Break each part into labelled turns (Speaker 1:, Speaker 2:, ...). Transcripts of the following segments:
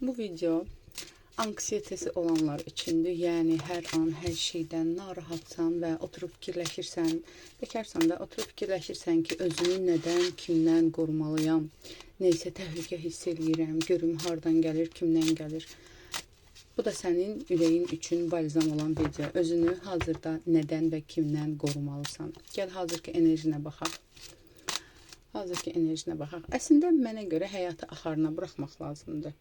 Speaker 1: Bu video anksiyetesi olanlar üçündür. Yəni hər an hər şeydən narahatsan və oturub fikirləşirsən, bekarsan da oturub fikirləşirsən ki, özümü nədən, kimdən qorumalıyam? Neysə təhlükə hiss eləyirəm, görüm hardan gəlir, kimdən gəlir. Bu da sənin ürəyin üçün balzam olan video. Özünü hazırda nədən və kimdən qorumalısan? Gəl hazırki enerjinə baxaq. Hazırki enerjinə baxaq. Əslində mənə görə həyatı axarına buraxmaq lazımdır.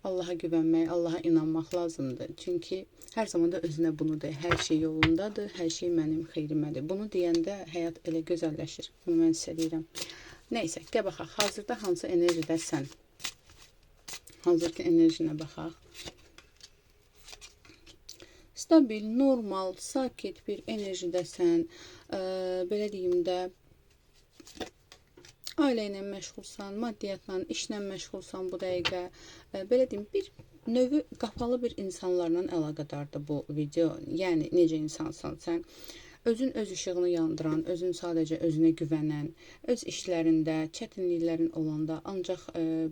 Speaker 1: Allaha güvənmək, Allaha inanmaq lazımdır. Çünki hər zaman da özünə bunu de. Hər şey yolundadır, hər şey mənim xeyrimədir. Bunu deyəndə həyat elə gözəlləşir. Bunu mən sizə deyirəm. Neysə, gəl baxaq. Hazırda hansı enerjidəsən? Hazırki enerjinə baxaq. Stabil, normal, sakit bir enerjidəsən. Belə deyim də, ailə ilə məşğulsan, maddiyyatla, işlə məşğulsan bu dəqiqə. Belə deyim, bir növü qapalı bir insanlarla əlaqədardır bu video. Yəni necə insansan sən? Özün öz işığını yandıran, özün sadəcə özünə güvənən, öz işlərində çətinliklərin olanda ancaq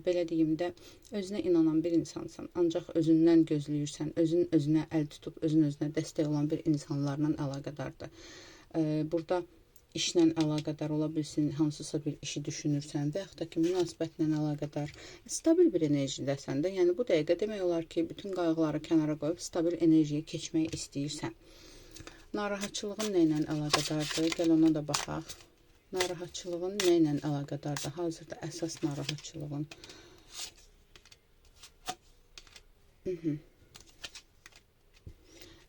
Speaker 1: belə deyim də özünə inanan bir insansan. Ancaq özündən gözləyirsən, özün özünə əl tutub, özün özünə dəstək olan bir insanlarla əlaqədardır. Burada işlə əlaqədar ola bilsin, hansısa bir işi düşünürsən və yaxud da ki, münasibətlə əlaqədar stabil bir enerjidəsən də. Yəni bu dəqiqə demək olar ki, bütün qayğıları kənara qoyub stabil enerjiyə keçmək istəyirsən. Narahatçılığın nə ilə əlaqədardır? Gəl ona da baxaq. Narahatçılığın nə ilə əlaqədardır? Hazırda əsas narahatçılığın.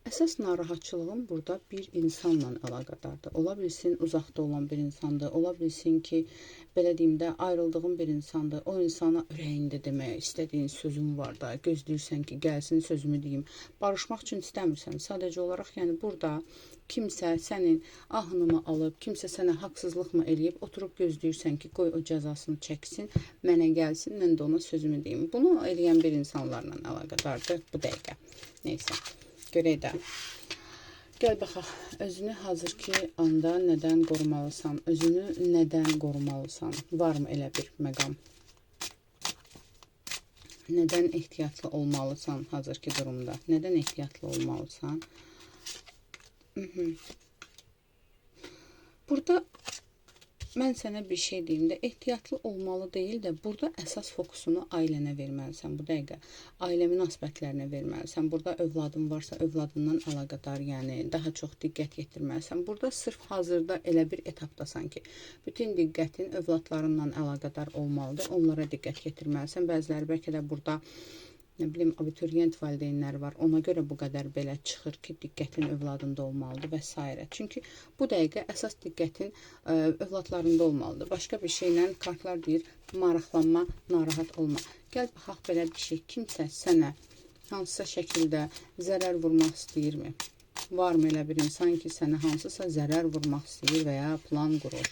Speaker 1: Əsas narahatçılığın burada bir insanla əlaqədardır. Ola bilsin uzaqda olan bir insandır. Ola bilsin ki, belə deyim də, ayrıldığın bir insandır. O insana ürəyində demək istədiyin sözün var da, gözləyirsən ki, gəlsin sözümü deyim. Barışmaq üçün istəmirsən. Sadəcə olaraq, yəni burada kimsə sənin ahını alıb, kimsə sənə haqsızlıq mı eləyib, oturub gözləyirsən ki, qoy o cəzasını çəksin, mənə gəlsin, mən də ona sözümü deyim. Bunu eləyən bir insanlarla əlaqədardır bu dəqiqə. Neysə. Görək də. Gəl baxaq. Özünü hazırki anda nədən qorumalısan? Özünü nədən qorumalısan? Varmı elə bir məqam? Nədən ehtiyatlı olmalısan hazırki durumda? Nədən ehtiyatlı olmalısan? Burada mən sənə bir şey deyim də, ehtiyatlı olmalı deyil də, burada əsas fokusunu ailənə verməlisən bu dəqiqə. Ailə münasibətlərinə verməlisən. Burada övladın varsa, övladından əlaqədar, yəni daha çox diqqət yetirməlisən. Burada sırf hazırda elə bir etapdasan ki, bütün diqqətin övladlarınla əlaqədar olmalıdır. Onlara diqqət yetirməlisən. Bəziləri bəlkə də burada, nə bilim, abituriyent valideynləri var. Ona görə bu qədər belə çıxır ki, diqqətin övladında olmalıdır və s. Çünki bu dəqiqə əsas diqqətin övladlarında olmalıdır. Başqa bir şeylə kartlar deyir, maraqlanma, narahat olma. Gəl baxaq belə bir şey. Kimsə sənə hansısa şəkildə zərər vurmaq istəyirmi? Varmı elə bir insan ki, sənə hansısa zərər vurmaq istəyir və ya plan qurur?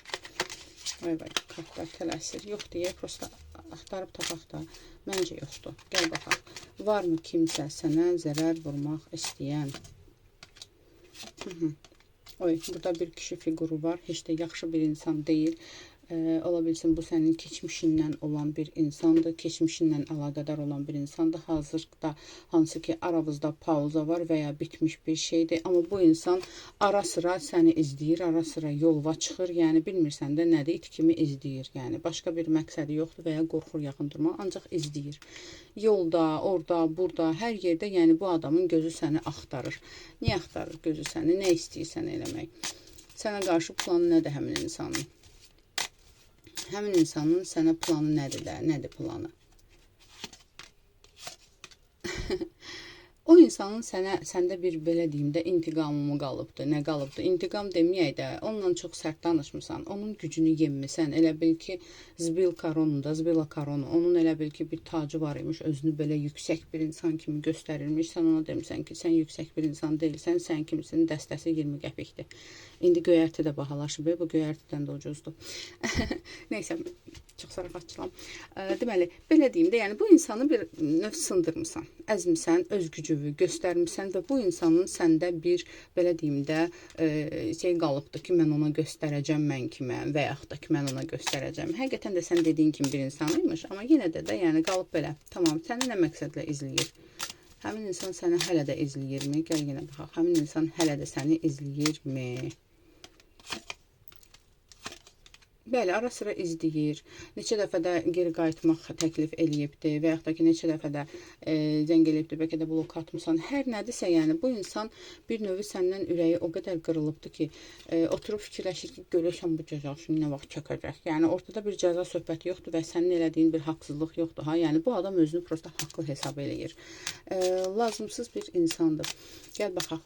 Speaker 1: Vay vay, kartlar tələsir. Yox deyə, prosta axtarıb tapaq da. Məncə yoxdur. Gəl baxaq. Varmı kimsə sənə zərər vurmaq istəyən? Oy, burada bir kişi fiquru var. Heç də yaxşı bir insan deyil. Ola bilsin bu sənin keçmişindən olan bir insandır, keçmişinlə əlaqədar olan bir insandır. Hazırda hansı ki aranızda pauza var və ya bitmiş bir şeydir. Amma bu insan ara sıra səni izləyir, ara sıra yolva çıxır. Yəni bilmirsən də nədir, it kimi izləyir. Yəni başqa bir məqsədi yoxdur və ya qorxur yaxın durmaq, ancaq izləyir. Yolda, orada, burada, hər yerdə, yəni bu adamın gözü səni axtarır. Niyə axtarır gözü səni? Nə istəyirsən eləmək? Sənə qarşı planı nədir həmin insanın? Həmin insanın sənə planı nədir də? Nədir planı? O insanın səndə bir belə deyim də intiqamı qalıbdır. Nə qalıbdır? İntiqam deməyək də, onunla çox sərt danışmısan, onun gücünü yemmisən. Elə bil ki, Zbil Karonu da, Zbila Karonu, onun elə bil ki, bir tacı var imiş, özünü belə yüksək bir insan kimi göstərirmiş. Sən ona demisən ki, sən yüksək bir insan deyilsən, sən kimsin, dəstəsi 20 qəpikdir. İndi göyərti də bahalaşıb, bu göyərtidən də ucuzdur. Neysə, çox zarafatçılam. Deməli, belə deyim də, yəni bu insanı bir növ sındırmısan, əzmisən, öz gücünü göstərmisən və bu insanın səndə bir, belə deyim də, şey qalıbdır ki, mən ona göstərəcəm mən kiməm və yaxud da ki, mən ona göstərəcəm. Həqiqətən də sən dediyin kimi bir insan imiş, amma yenə də yəni qalıb belə. Tamam, səni nə məqsədlə izləyir? Həmin insan səni hələ də izləyirmi? Gəl yenə baxaq. Həmin insan hələ də səni izləyirmi? Bəli, ara sıra izləyir. Neçə dəfə də geri qayıtmaq təklif eləyibdi və yaxud da ki, neçə dəfə də zəng eləyibdi, bəlkə də blok atmısan. Hər nədirsə, yəni bu insan bir növ səndən ürəyi o qədər qırılıbdı ki, oturub fikirləşir ki, görəsən bu cəzasını nə vaxt çəkəcək. Yəni ortada bir cəza söhbəti yoxdur və sənin elədiyin bir haqsızlıq yoxdur. Ha, yəni bu adam özünü prosta haqlı hesab eləyir. Lazımsız bir insandır. Gəl baxaq.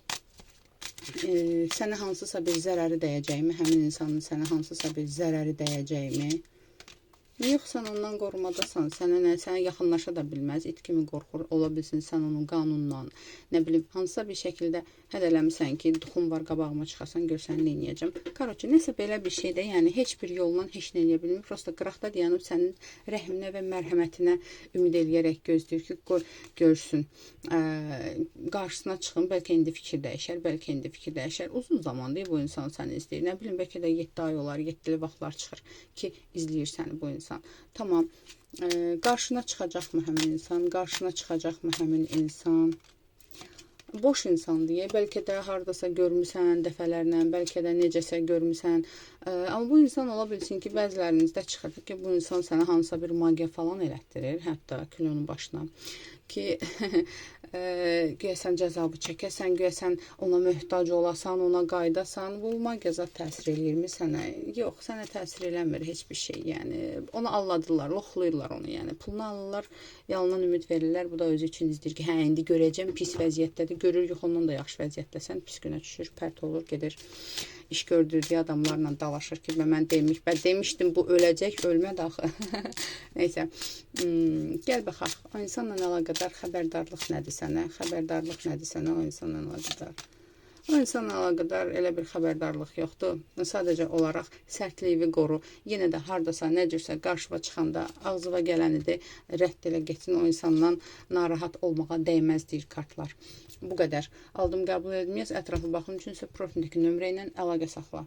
Speaker 1: Sənə hansısa bir zərəri dəyəcəkmi? Həmin insanın sənə hansısa bir zərəri dəyəcəkmi? Yox, sən ondan qorumadasan. Sənə nə, sənə yaxınlaşa da bilməz. İt kimi qorxur. Ola bilsin sən onun qanunla, nə bilim, hansısa bir şəkildə hədələmisən ki, duxum var qabağıma çıxasan, gör səni nə eləyəcəm. Karoçe, nəsə belə bir şey də, yəni heç bir yolla heç nə eləyə bilmir. Prosta qıraqda dayanıb sənin rəhminə və mərhəmətinə ümid eləyərək gözləyir ki, qoy görsün. Qarşısına çıxın, bəlkə indi fikir dəyişər, bəlkə indi fikir dəyişər. Uzun zamandır bu insan səni izləyir. Nə bilim, bəlkə də 7 ay olar, 7-li vaxtlar çıxır ki, izləyir səni bu insan. Tamam. Qarşına çıxacaqmı həmin insan? Qarşına çıxacaqmı həmin insan? Boş insan deyə, bəlkə də hardasa görmüsən dəfələrlə, bəlkə də necəsə görmüsən. Amma bu insan ola bilsin ki, bəzilərinizdə çıxır ki, bu insan sənə hansısa bir magiya falan elətdirir, hətta külünün başına ki, güya sən cəzabı çəkəsən, güya sən ona möhtac olasan, ona qayıdasan. Bu magiya zat təsir eləyirmi sənə? Yox, sənə təsir eləmir heç bir şey. Yəni onu alladırlar, loxlayırlar onu, yəni pulunu alırlar, yalandan ümid verirlər. Bu da özü üçün izləyir ki, hə indi görəcəm pis vəziyyətdədir. Görür yox, ondan da yaxşı vəziyyətdəsən, pis günə düşür, pərt olur, gedir. İş gördürdüyü adamlarla dalaşır ki, mən demiş, mən demişdim bu öləcək, ölmədi axı. Neysə, gəl baxaq. O insanla əlaqədar xəbərdarlıq nədir sənə? Xəbərdarlıq nədir sənə o insanla əlaqədar? O insanla əlaqədar elə bir xəbərdarlıq yoxdur. Sadəcə olaraq sərtliyini qoru. Yenə də hardasa, nə cürsə qarşıva çıxanda ağzıva gələni rədd elə getsin. O insandan narahat olmağa dəyməz deyir kartlar. Bu qədər. Aldım, qəbul edilməyəz. Ətraflı baxım üçünsə profildəki nömrə ilə əlaqə saxla.